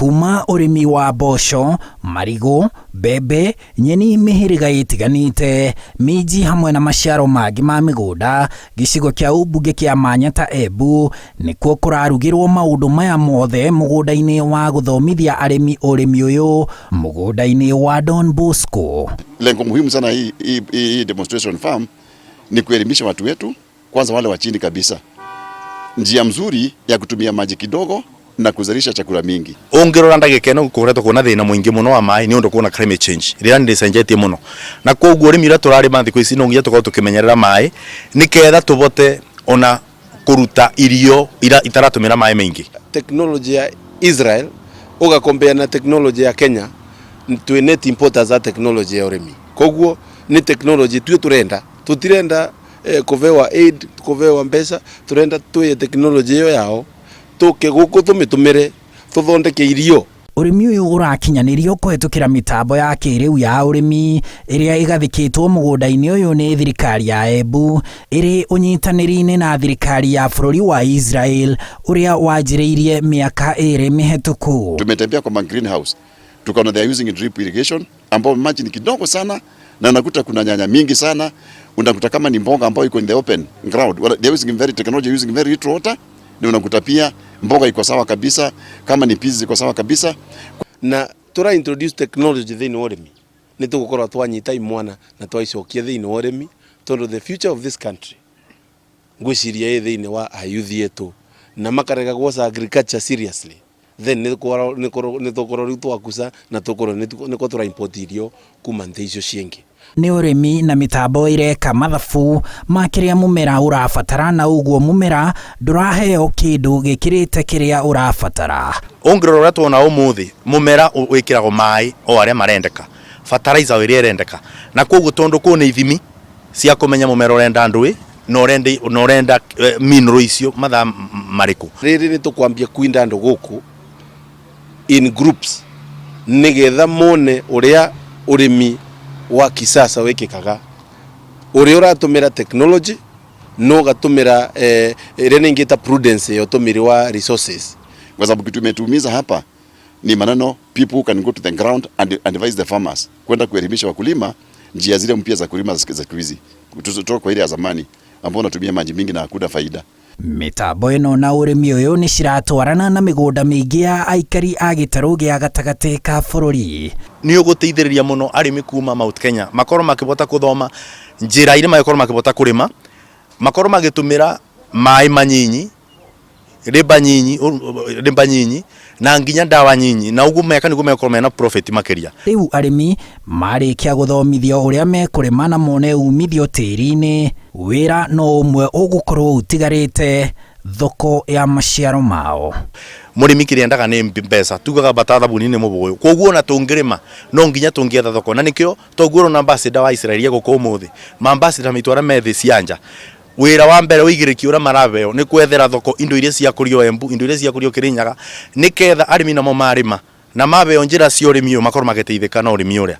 Kuma ũrĩmi wa mboco, marigũ, mbembe, nyeni mĩhĩrĩga ĩtiganĩte, minji hamwe na maciaro mangĩ ma mĩgũnda, gĩcigo kĩa ũmbunge kĩa Manyata Embu nĩkuo kũrarugĩrwo maũndũ maya mothe mũgũnda-inĩ wa gũthomithia arĩmi ũrĩmi ũyũ mũgũnda-inĩ wa Don Bosco. Lengo muhimu sana hii demonstration farm ni kuelimisha watu wetu, kwanza wale wa chini kabisa, njia mzuri ya kutumia maji kidogo na kuzalisha chakula mingi. Ũngĩrora ndagĩka ĩno gũkoretwo kwĩna thĩna mũingĩ mũno wa maĩ nĩ ũndũ kuona climate change rĩera nĩ rĩcenjetie mũno, na koguo ũrĩmi ũrĩa tũrarĩma thikũ ici no nginya tũkorwo tũkĩmenyerera maĩ nĩketha tũvote ona kũruta irio itaratũmĩra maĩ maingĩ. Technology ya Israel ũgakombea na technology ya Kenya, twĩ net importers a technology ya ũrĩmi. Koguo nĩ technology tuĩ tũrenda, tũtirenda kũvewa aid, kũvewa mbeca, tũrenda tuye technology ĩyo yao tũke gũkũ tũmĩtũmĩre tũthondeke irio. Ũrĩmi ũyũ ũrakinyanĩrio kũhetũkĩra mĩtambo ya kĩrĩu ya ũrĩmi ĩrĩa ĩgathĩkĩtwo mũgũnda-inĩ ũyũ nĩ thirikari ya Embu ĩrĩ ũnyitanĩri-inĩ na thirikari ya bũrũri wa Israel ũrĩa wanjĩrĩirie mĩaka 2 mĩhetũku. Tumetembea kwa ma greenhouse, tukaona they are using drip irrigation ambao maji ni kidogo sana, na unakuta kuna nyanya mingi sana, unakuta kama ni mboga ambayo iko in the open ground, well, they are using very technology, using very little water, na unakuta pia mboga iko sawa kabisa, kama ni peas iko sawa kabisa. Na tura introduce technology thĩinĩ wa ũrĩmi nĩ tũgũkorwo twanyita imwana na twaicokia thĩinĩ wa ũrĩmi, tondũ the future of this country ngwĩciria ĩ thĩinĩ wa ayuthi etu na makarega gwoca agriculture seriously, then nĩ tũkorwo rĩu twakuca na tũkorwo nĩko tũra import irio kuma nthĩ icio ciĩngĩ. Nĩ ũrĩmi na mĩtambo ĩreka mathabu ma kĩrĩa mũmera ũrabatara, na ũguo mũmera ndũraheo kĩndũ gĩkĩrĩte kĩrĩa ũrabatara. Ũngĩrora ũrĩa tuona ũmũthĩ, mũmera wĩkĩragwo maĩ o arĩa marendeka, fertilizer o ĩrĩa ĩrendeka, na koguo tondũ kũu nĩ ithimi cia kũmenya mũmera ũrenda ndũĩ na ũrenda mineral icio mathaa marĩkũ. Rĩrĩ nĩ tũkwambia kuinda andũ gũkũ in groups nĩgetha mone ũrĩa ũrĩmi wa kisasa wĩkĩkaga, ũrĩa ũratũmĩra technology no ũgatũmĩra ĩrĩa nĩ prudence ya ũtũmĩri wa resources. Kwa sababu kitu imetuumiza hapa ni maneno people who can go to the ground and advise the farmers, kwenda kuelimisha wakulima njia zile mpya za kulima za siku hizi, kutoka kwa ile ya zamani ambao unatumia maji mingi na hakuna faida. Mĩtambo ĩno na ũrĩmi ũyũ nĩ ciratwarana na mĩgũnda mĩingĩ ya aikari a gĩtarũ gĩa gatagatĩ ka bũrũri. Nĩ ũgũteithĩrĩria mũno arĩmi kuma Mount Kenya makorwo makĩbota kũthoma njĩra iria magĩkorwo makĩbota kũrĩma, makorwo magĩtũmĩra maĩ manyinyi, rĩmba nyinyi na nginya ndawa nyinyi, na ũguo meka nĩguo mekorwo mena profit makĩria. Rĩu arĩmi marĩkia gũthomithio ũrĩa mekũrĩma na mone umithio tĩri-inĩ, wĩra no ũmwe ũgũkorwo ũtigarĩte, thoko ya maciaro mao. Mũrĩmi kĩrĩa endaga nĩ mbeca, tugaga bata thabuni nĩ mũbũyũ, koguo ona tũngĩrĩma no nginya tũngĩetha thoko, na nĩkĩo toguo ũrona ambassador wa Israel gũkũ ũmũthĩ, ma ambassador maitũ arĩa me thĩ cia nja, wĩra wa mbere ũigĩrĩki ũrĩa maraveo nĩ kwethera thoko indo iria ciakũrio Embu, indo iria ciakũrio Kĩrĩnyaga, nĩketha arĩmi namo marĩma na maveo njĩra cia ũrĩmi ũyũ makorwo magĩteithĩka na ũrĩmi ũrĩa.